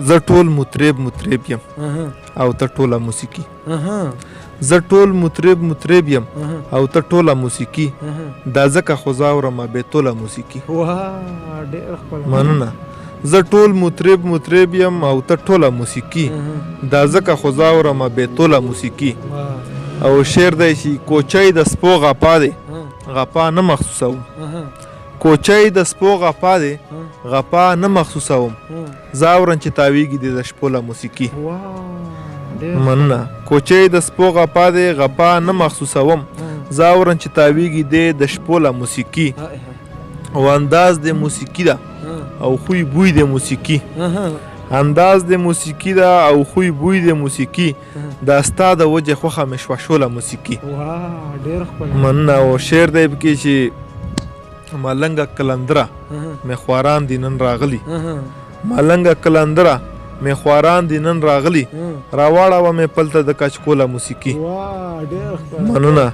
زه ټول مطرب مطرب یم او ته ټوله موسیقي. زه ټول مطرب مطرب یم او ته ټوله موسیقي، دا ځکه خو زه اورم بې توله موسیقي. مننه. زه ټول مطرب مطرب یم او ته ټوله موسیقي، دا ځکه خو زه اورم بې توله موسیقي. او شعر دی چې کوچۍ د سپو غپا دی، غپا نه مخصوصوم. کوچۍ د سپو غپا دی، غپا نه مخصوصوم، زه اورم چې تاویږي دې د شپوله موسیقي. مننه. کوچۍ د سپو غپا دی، غپا نه مخصوصوم، زه اورم چې تاویږي دې د شپوله موسیقي. او انداز د موسیقي ده او خوی بوی د موسیقي، انداز د موسیقي ده او خوی بوی د موسیقي، دا ستا د وجې خوښه مې شوه شوله موسیقي. مننه. او شعر دی پکې چې ملنګه کلندره مې خواران دي نن راغلي، ملنګه کلندره مې خواران دي نن راغلي، راواړوه مې پلته د کچکوله موسیقي. مننه.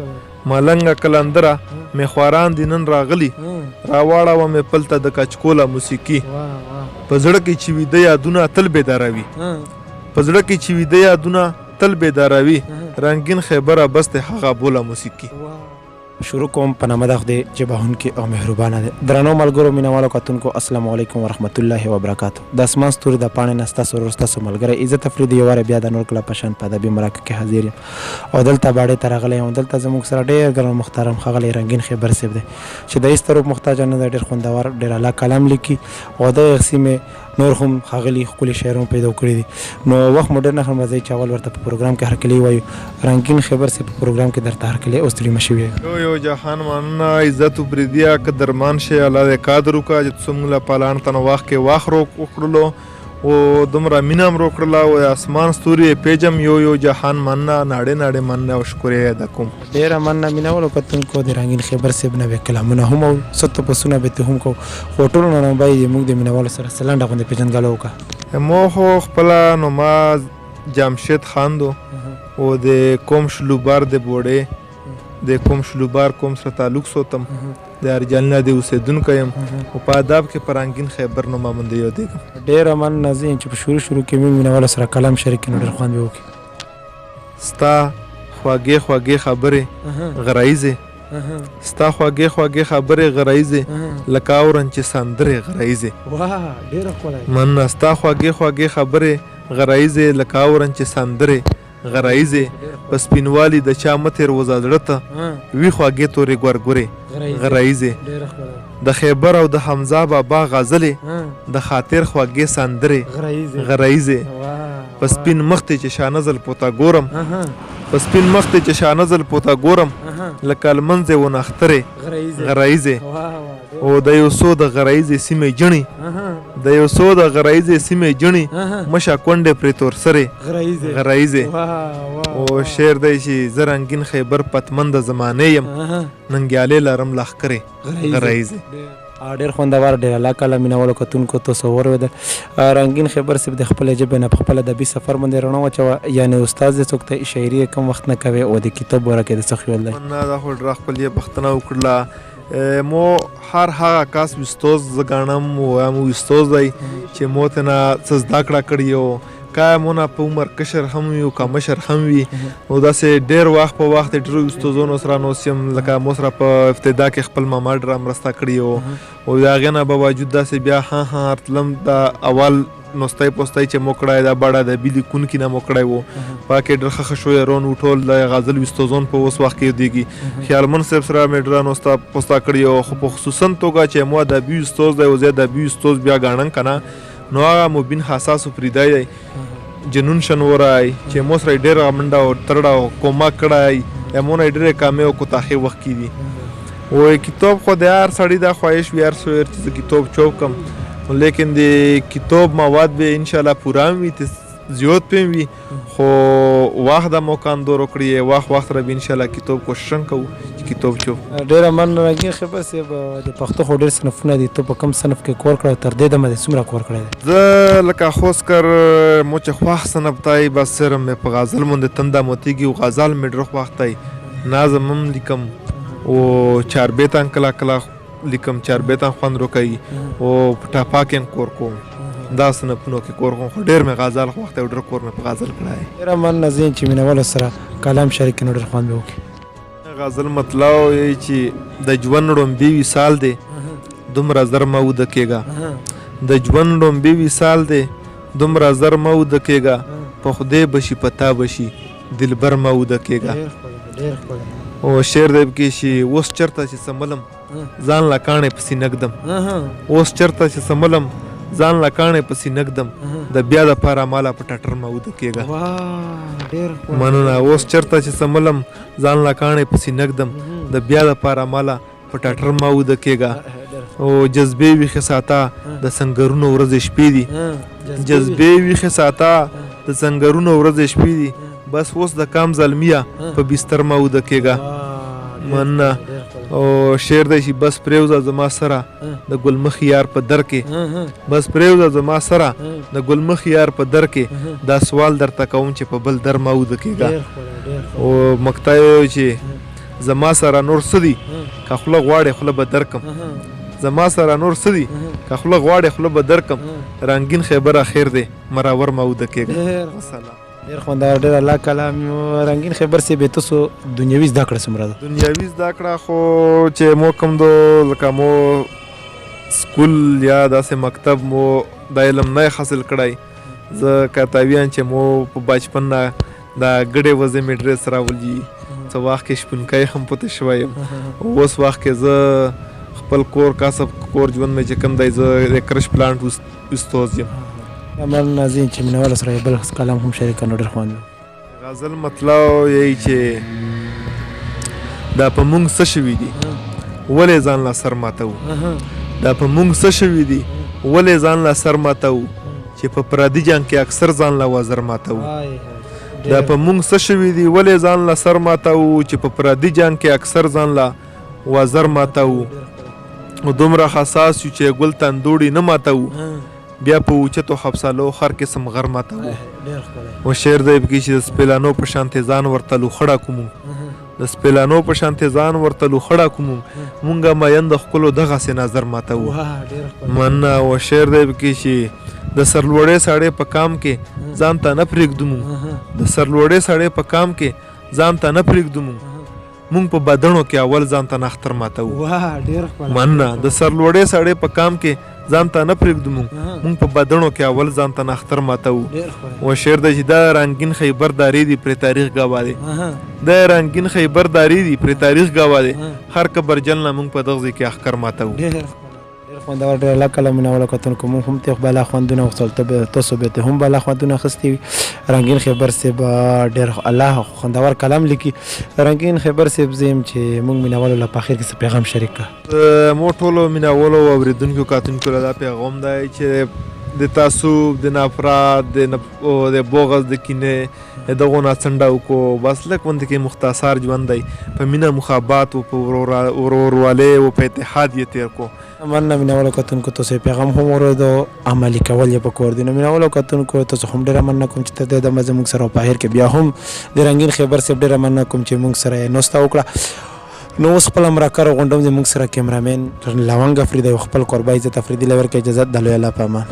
ملنګه کلندره مې خواران دي نن راغلي، راواړوه مې پلته د کچکوله موسیقي. په زړه کې چې ویده یادونه تل بیداروي، په زړه کې چې ویده یادونه تل بیداروي، رنګین خیبره بس ته هغه بوله موسیقي. شروع کوم په نامه د خدای چې بهونکي او مهربانه دی. درنو ملګرو، مینهوالو کتونکو، السلام علیکم ورحمت الله وبرکاتو. د اسمان ستوري د پاڼې نه ستاسو ورور، ستاسو ملګری عزت افریدي یو واره بیا د نور کله په شان په ادبي مرکه کې حاضر یم او دلته باړې ته راغلی یم. دلته زموږ سره ډېر ګران محترم ښاغلی رنګین خیبر صاحب دی چې د هېڅ تروب محتاج نه دی، ډېر خوندور، ډېر اعلی کلام لیکي او دغې سیمې نور هم ښاغلي ښکلي شعرونه پیدا کړي دي. نو وخت مو ډېر نه خورم، راځئ چې اول ورته په پروګرام کې هرکلی وایو. رنګین خیبر صاحب، په پروګرام کې درته هرکلی او ستړي مه شوي. یو یو جهان مننه عزت پریدیا قدرمان شي، الله دې قدر وکړه چې څومره له پالان تن واخ کې واخ رو وکړلو او دومره مینه هم روکړله او اسمان ستوري پیجم. یو یو جهان مننه، ناړې ناړې مننه او شکریه ادا کوم. ډېره مننه. مینهوالو کتونکو، د رنګین خیبر صاحب نه به کلامونه هم اورو، څه تپوسونه به ترې هم کوو، خو ټولو نه باید موږ د مینهوالو سره څه لنډه غوندې پېژندګلو وکړه. مو خو خپله نو ما جمشید خان دو او د کوم شلوبار د بوړې د کوم شلوبار کوم سره تعلق سوتم، د ارجالنا د اوسېدونکی یم او په آداب کې په رنګین خیبر نومه باندې یادېږم. ډېره مننه. زه یم چې په شروع شروع کې مې مینهوالو سره کلام شریک کړي نو ډېر خوند به وکړي. ستا خواږې خواږې خبرې غرایزې، ستا خواږې خواږې خبرې غرایزې، لکه اورن چې سندرې غرایزې. مننه. ستا خواږې خواږې خبرې غرایزې، لکه اورن چې سندرې غرایزې، په سپینوالي د چا مه تېروځه زړه ته وي خواږې تورې ګورګورې غرایزې، د خیبر او د حمزه بابا غزلې، د خاطر خواږې سندرې غرایزې، په سپین مخ ته چې شاه نزل پوته ګورم، په سپین مخ ته چې شاه نزل پوته ګورم، لکه لمنځې ونخترې غرایزې، او د یو څو د غرایزې سیمې جڼې، د یو څو د غرایزې سیمې جڼې، مشه کونډې پرې تورسرې غرایزې. او شعر دی چې زه رنګین خیبر پتمن د زمانې یم، ننګیالې لرم لښکرې غرایزې. ډېر خوندور، ډېر اعلی کلام. مینهوالو کتونکو، تاسو واورېدل، رنګین خیبر صاحب د خپلې ژبې نه په خپل ادبي سفر باندې رڼا واچوه. یعنې استاد دې څوک ته شاعري یې کم وخت نه کوي او د کتاب باره کې د څه خیال دی؟ مننه، دا خو ډېره ښکلې پوښتنه وکړله. مو هر هغه کس وستوز زه ګڼم او یا مو وستوز دی چې مو ته نه څه زده کړه کړي او که مو نه په عمر کشر هم وي او که مشر هم وي، نو داسې ډېر وخت په وخت د ډېرو استادانو سره نوست یم. لکه مو سره په ابتدا کې خپل ماما ډېره مرسته کړې او د هغې نه باوجود داسې بیا ها ها تلم. د اول نوستۍ پوستۍ چې مو کړی دا بډه ادبي لیکونکي نه مو کړی وو، پاکې ډېر ښه ښه شاعران وو، ټول د غزل وستوزون په اوس وخت کې یادېږي. خیالمن صاحب سره مې ډېره نوسته پوسته کړې او خو په خصوصا توګه چې مو ادبي استاد دی او زه ادبي استاد بیا ګڼم که نه، نو هغه مبین حساس فریدی دی، جنون شنوری چې مو سره یې ډېره منډه او ترړه او کومک کړی، مو نه یې ډېرې کمې او کوتاهۍ وخت کې دي. و کتاب خو د هر سړي دا خواهش وي، هر شاعر چې زه کتاب چاپ کړم، لیکن د کتاب مواد به انشاءالله پوره هم وي، زیات پې وي، خو وخت د موقع اندور وکړي، وخت وخت را به انشاءالله کتاب کوشش کوو چې کتاب چاپ. ډېره مننه رنګین خیبر صاحب. د پښتو خو ډېر صنفونه دي، ته په کوم صنف کې کور کړی او تر دې دمه دې څومره کور کړی دی؟ زه لکه خوسکر مو چې خوښ صنف دی، بس سره مې په غزل باندې تنده ماتېږي او غزل مې ډېر خوښ دی. نظم هم لیکم او چاربیت هم کله کله لیکم، چاربیت هم خوند راکوي او په ټپه کې هم کور کوم. دا صنفونو کې کور کوم، خو ډېر مې غزل خوښ دی او ډېر کور مې په غزل کړی. ډېره مننه زین چې مینوالو سره کلام شریک کړي، نو ډېر خوند به وکړي. غزل مطلع یې چې د ژوند ړومبی وصال دی دومره زر مه وده کېږه، د ژوند ړومبی وصال دی دومره زر مه وده کېږه، په خدای به شي په تا به شي دلبر مه وده کېږه. او شعر دی پکې چې اوس چرته چې څملم ځان لا کاڼی پسې نه ږدم، اوس چرته چې څملم ځان لا کاڼی پسې نه ږدم، د بیا دپاره مالا په ټټر مه وده کېږه. مننه. اوس چرته چې څملم ځان لا کاڼی پسې نه ږدم، د بیا دپاره مالا په ټټر مه وده کېږه. او جذبې ویښې ساته د سنګرونو ورځې شپې دي، جذبې ویښې ساته د سنګرونو ورځې شپې دي، بس اوس د کام زلمیه په بستر مه وده کېږه. مننه. او شعر دی چې بس پرېوځه زما سره د ګلمخي یار په در کې، بس پرېوځه زما سره د ګلمخي یار په در کې، دا سوال درته کوم چې په بل در مه وده کېږه. او مقطع یې چې زما سره نور څه دي که خوله غواړې خوله به درکم، زما سره نور څه دي که خوله غواړې خوله به درکم، رنګین خیبر اخر دی مراور مه وده کېږه. وسلام. ډېر خوندور، ډېر الله کلام. رنګین خیبر صاحب، تاسو دنیوي زده کړه څومره ده؟ دنیوي زده کړه خو چې مو کوم دو لکه مو سکول یا داسې مکتب مو دا علم نه حاصل کړی، زه کتاویان چې مو په بچپن نه دا ګډې وزې مې ډرېس راولي، څه وخت کې شپونکی هم پاتې شوی یم. اوس وخت کې زه خپل کور کسب کور ژوند مې چې کوم دی زه د کرش پلانټ استاد یم. مننه زین چې مینوالو سره یو بل کلام هم شریک کړو، ډېر خوند. غزل مطلع یې چې دا په مونږ څه شوي دي ولې ځان لا سر ماتوو، دا په مونږ څه شوي دي ولې ځان لا سر ماتوو، چې په پردي جنګ کې اکثر ځان لا وزر ماتوو. دا په مونږ څه شوي دي ولې ځان لا سر ماتوو، چې په پردي جنګ کې اکثر ځان لا وزر ماتوو. او دومره حساس یو چې ګل تندوړي نه ماتوو، بیا په اوچتو خپسالو هر قسم غر ماتوو. او شعر دی پکې چې د سپیلانو په شانتې ځان ورته لوخړه کومو، د سپیلانو په شانتې ځان ورته لوخړه کومو، مونږه مین د ښکلو دغسې نظر ماتوو. مننه. او شعر دی پکې چې د سرلوړې سړی په کام کې ځان ته نه پرېږدو مونږ، د سرلوړې سړی په کام کې ځان ته نه پرېږدو مونږ، مونږ په بدنو کې اول ځان ته نختر ماتوو. مننه. د سرلوړې سړی په کام کې ځان ته نه پرېږدو مونږ، مونږ په بدنو کې اول ځان ته نختر ماتوو. او شعر دی چې دا رنګین خیبر دارې دي پرې تاریخ ګواه دی، دا رنګین خیبر دارې دي پرې تاریخ ګواه دی، هر کبرجن له مونږ په دغه ځای کې اخکر ماتوو. ډېر خوندور، ډېر الله کله مینوالو کتونکو، موږ هم ته بالا خوندونه وخوړل، ته تاسو به ته هم بالا خوندونه اخیستي وي. رنګین خیبر صاحب ډېر الله خوندور کلام لیکي. رنګین خیبر صاحب زه یم چې موږ مینوالو له په اخر کې څه پیغام شریک کړه. مو ټولو مینوالو او اورېدونکو کتونکو له دا پیغام دی چې د تعصب، د نفرت، د بغض، د کینې دغو نه څنډه وکړو، بس لږ غوندې کې مختصر ژوند دی، په مینه مخابات او په ورورولۍ او په اتحاد یې تېر کړو. مننه مینوالو کتونکو، تاسو یې پیغام هم واورېدو، عملي کول یې په کور دي. نو مینوالو کتونکو تاسو هم ډېره مننه کوم چې تر دې دمه زموږ سره په اخر کې بیا هم د رنګین خیبر صاحب ډېره مننه کوم چې موږ سره یې ناسته وکړه. نو اوس خپله مرکه راغونډوم، زموږ سره کیمرامین لونګ افریدی او خپل کوربه عزت افریدي له ورکړه اجازت د لوی الله په امان.